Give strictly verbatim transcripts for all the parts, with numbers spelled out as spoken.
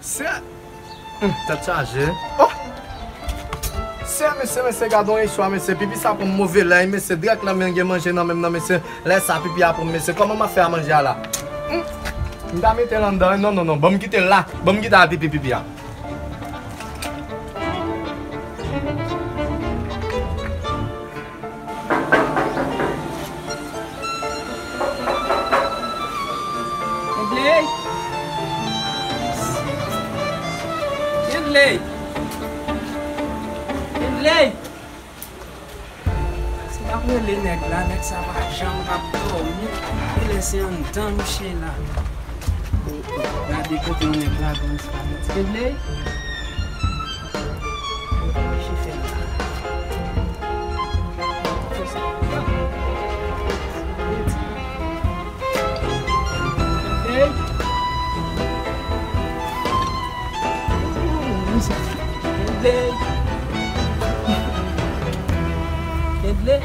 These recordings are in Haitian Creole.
Se, hmm, tèt chaje. Oh! Se, mesye, mesye, gade yon istwa, mesye. Pipi sa pran m move lè, mesye. Dirèk lè m gen manje nan men m nan, mesye. Lè sa, pipi a pran m, mesye. Kòman m ap fè a manje a la? Hmm. M ta mete l anndan. Non, non, non. Ban m kite l la. Ban m kite al pipi, pipi a. Kedley! Kedley! Kedley! Si m ap rele nèg la, nèg sa pa janm ap dòmi. Genlè se anndan misye la. Gade kote yon nèg la, bon, se pa menti. Kedley? Misye fè la. Hey! Kedley! Kedley!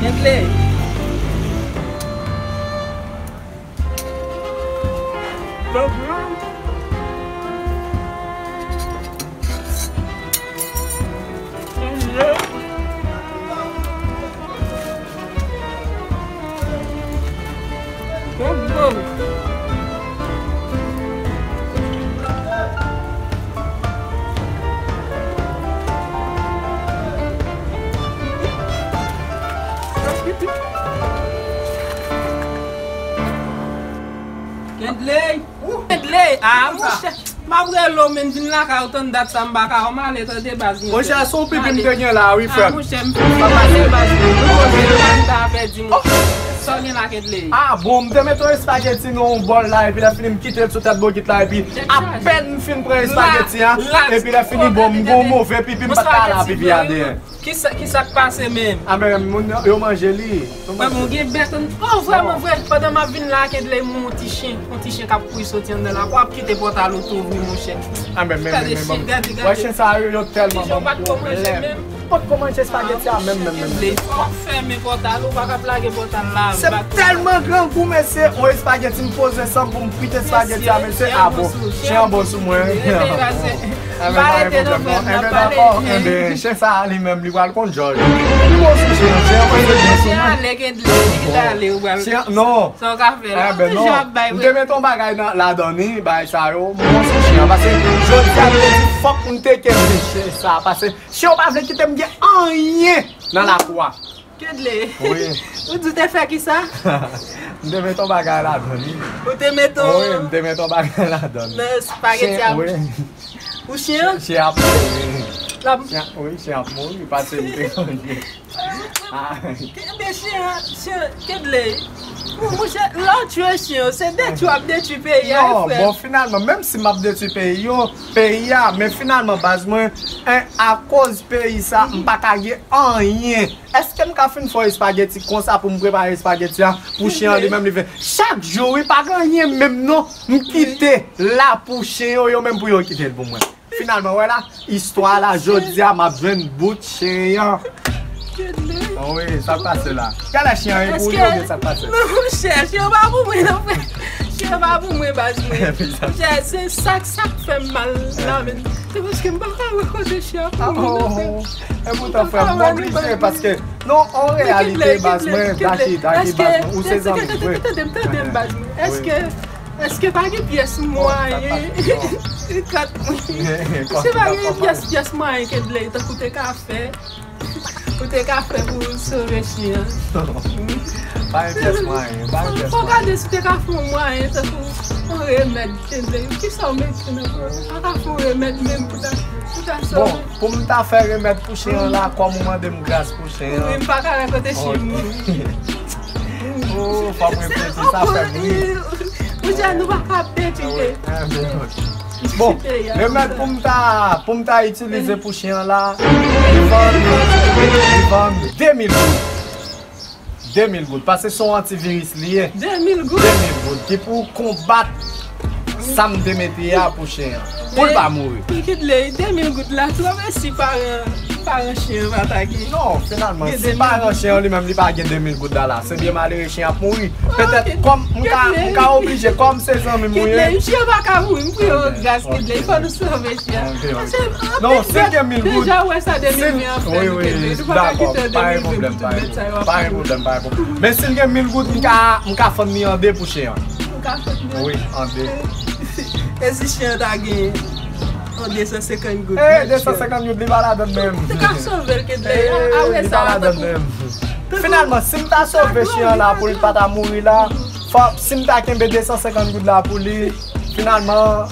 Kedley! Kedley! Kedley! Ah, monchè, m ap rele w, men vin lakay ou tann dat sa m pa ka wè w, m ale tande baz mwen. Monchè, se yon pipi m te gen la, wi, frè m. Ah, monchè, m fè baz mwen. Nou koze nou pa ta pèdi, monchè. Sa w gen la, Kedley? Ah, bon, m te mete yon espageti nan yon bòl la, epi lè fini m kite l sou tèt bokit la, epi apèn m fin pran espageti a, epi lè fini, bon, m gon move pipi, m pa t ka al a pipi a deyò. Kisa, kisa k pase menm? Ah, men moun yo, yo manje li. Yo manje. Vrèman, ou gen bèt, an. Oh, vrèman, vrè. Pandan m ap vin la, Kedley, m wè yon ti chen, yon ti chen k ap kouri soti anndan la. W ap kite pòtal ou tou ouvri, monchè. Ah, men, men, men, men, men. Gade, gade. Wè, chen sa yo, yo tèlman ban m pwoblèm. Ou potko manje espageti a menm, menm, menm, menm. Kedley, fò w fèmen pòtal ou, pa ka lage pòtal la. Se tèlman grangou, mesye. Yon espageti, m poze san pou m kwit espageti a, mesye. Ah, bon. Chen an bon sou mwen. Enben, dakò. Enben, chen sa a li menm, li pral konn jòj. Li bon sou chen an, chen an pral konn jòj sou mwen. Chen ale, Kedley, li kite ale, ou pral. Chen an, non. Sa w ka fè la, ou toujou ap bay, wi. M te mete yon bagay nan, ladan li, bagay sa yo, m bon sou chen an. Paske jodi a, m te di, fòk m te kenbe chen sa. Paske chen yo pa vle kite m gen anyen nan lakou a. Kedley. Wi. Ou di w te fè kisa? M te mete yon bagay ladan li. Ou te mete yon... Wi, m te mete yon bagay ladan li. Nan espageti a. Chen, wi. Pou chen an? Chen, chen ap mouri. L ap... Chen, wi, chen ap mouri, paske m te manje. Ah. Kenbe chen an, chen, Kedley. Mon, monchè, lè w tchwe chen yo, se detwi w ap detwi peyi a, wi, frè. Non, bon, finalman, menm si m ap detwi peyi yo, peyi a, men finalman, baz mwen, en, akoz peyi sa, m pa ka gen anyen. Èske m ka fin fè yon espageti konsa pou m prepare espageti a pou chen an li menm li vin? Chak jou, wi, pa gen anyen menm non. M kite la pou chen yo, yo menm pou yo kite l pou mwen. Finalman, wè la, istwa la, jodi a, m ap jwenn bout chen an. Wi, sa k pase la? Gade chen an, e pou li oubyen sa k pase? Non, monchè, chen an pa pou mwen, non, frè. Chen an pa pou mwen, baz mwen. Monchè, se sa, sa k fè m mal la, men. Se paske m pa ka wè kote chen an pou mwen, non, frè. E poutan, frè, m oblije, paske, non, an reyalite, baz mwen, Daki, Daki, baz mwen, ou se zanmi m vre. Tande m, tande m, baz mwen. Èske, èske pa gen pyès mwayen? Èske pa gen pyès, pyès mwayen Kedley, tankou te ka fè? Ou te ka fè pou sove chen an? Pa gen pyès mwayen, pa gen pyès mwayen. Fò gade si te ka fè yon mwayen, tankou yon remèd, Kedley. Kisa w mete nan kò? Pa ka fè yon remèd menm pou ta, pou ta sove. Bon, pou m ta fè remèd pou chen an la, kòm ou mande m gras pou chen an. Wi, m pa ka wè kote chen mouri. Oh, fò m reflechi, sa fè m ri. Monchè, nou pa ka ap detwi. Bon, remèd pou m ta, pou m ta itilize pou chen an la, li vann, li vann de mil goud. De mil goud, paske se yon antiviris li ye. De mil goud? De mil goud, ki pou konbat sa m te mete a pou chen an. Pou l pa mouri. Men, men Kedley, de mil goud la, twò mèsi paran. Paran chen an pa ta gen. Non, finalman, si paran chen an li menm li pa gen de mil goud la, se byen malere chen ap mouri. Petèt kòm m ka, m ka oblije, kòm se zanmi m ou ye. Chen an pa ka mouri, m priye w gras Kedley, fò nou sove chen an. Non, si l gen mil goud. Deja wè sa de mil ven ap fè nou Kedley, nou pa ka kite de mil ven pou tout bèt sa yo ap mouri. Pa gen pwoblèm, pa gen pwoblèm. Men si l gen mil goud, m ka, m ka fann li an de pou chen an. Ou ka fann li an de? Wi, an de. E si chen an ta gen an de san senkant goud? E, de san senkant goud, li pa ladan menm. Ou te ka sove l Kedley, a, a wè sa, a tankou. Finalman, si m ta sove chen an la pou li pa ta mouri la, fò, si m ta kenbe de san senkant goud la pou li, finalman,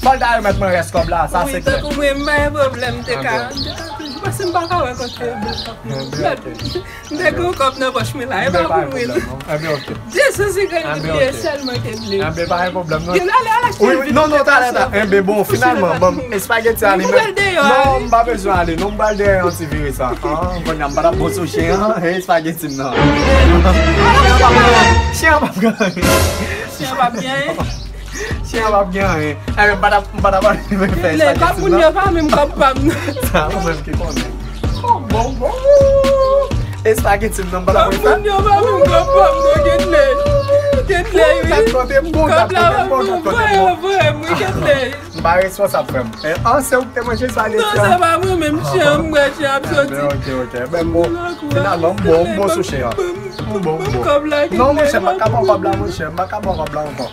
fò l ta remèt mwen rès kòb la, sa se klè. Wi, tankou mwen, m pa gen pwoblèm, m te ka, m te ka toujou, paske m pa ka wè kote yo bèl kòb nan. M te gen yon kòb nan pòch mwen la, e pa pou mwen non. Enben, ok. Dye sezi ke l gen sèlman Kedley. Enben, pa gen pwoblèm non. Gen ale, al achte vit. Non, non, talè, talè. Enben, bon, finalman, bon, espageti a li menm. Non, m pa bezwen ale. Non, m pral dèyè yon ti vire sa. An, kounye a, m pa t ap bon sou chen an, e espageti m nan. Chen an p ap gen anyen. Chen an p ap gen anyen. Chen an p ap gen anyen. Enben, m pa t ap, m pa t ap ale fè espageti m nan. Kòb moun yo pa menm kòb pa m nan. Sa, ou menm ki konnen. Bon, bon, bon. Espageti m nan, m pa ta konn sa. Moun yo pa menm kòb pa m nan, Kedley. Kedley, wi. Kòb la pa m nan, voye, voye m, wi, Kedley. M pa responsab, frè m. An, se ou ki te manje espageti an? Non, se pa mwen menm, chen an, m wè chen ap soti. Ok, ok. Ben, bon, finalman, m bon, m bon sou chen an. M bon, m bon. Non, monchè, m pa ka ba w kòb la, monchè. M pa ka ba w kòb la ankò.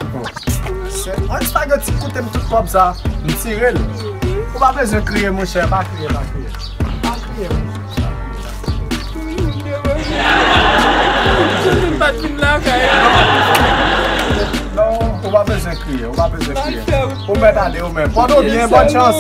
An espageti koute m tout kòb sa. M tire l. Ou pa bezwen kriye, monchè. Pa kriye, pa kriye. Pa kriye, monchè. Non, ou pa bezwen kriye, ou pa bezwen kriye. Ou mèt ale, ou mèt. Pran w byen, bòn chans.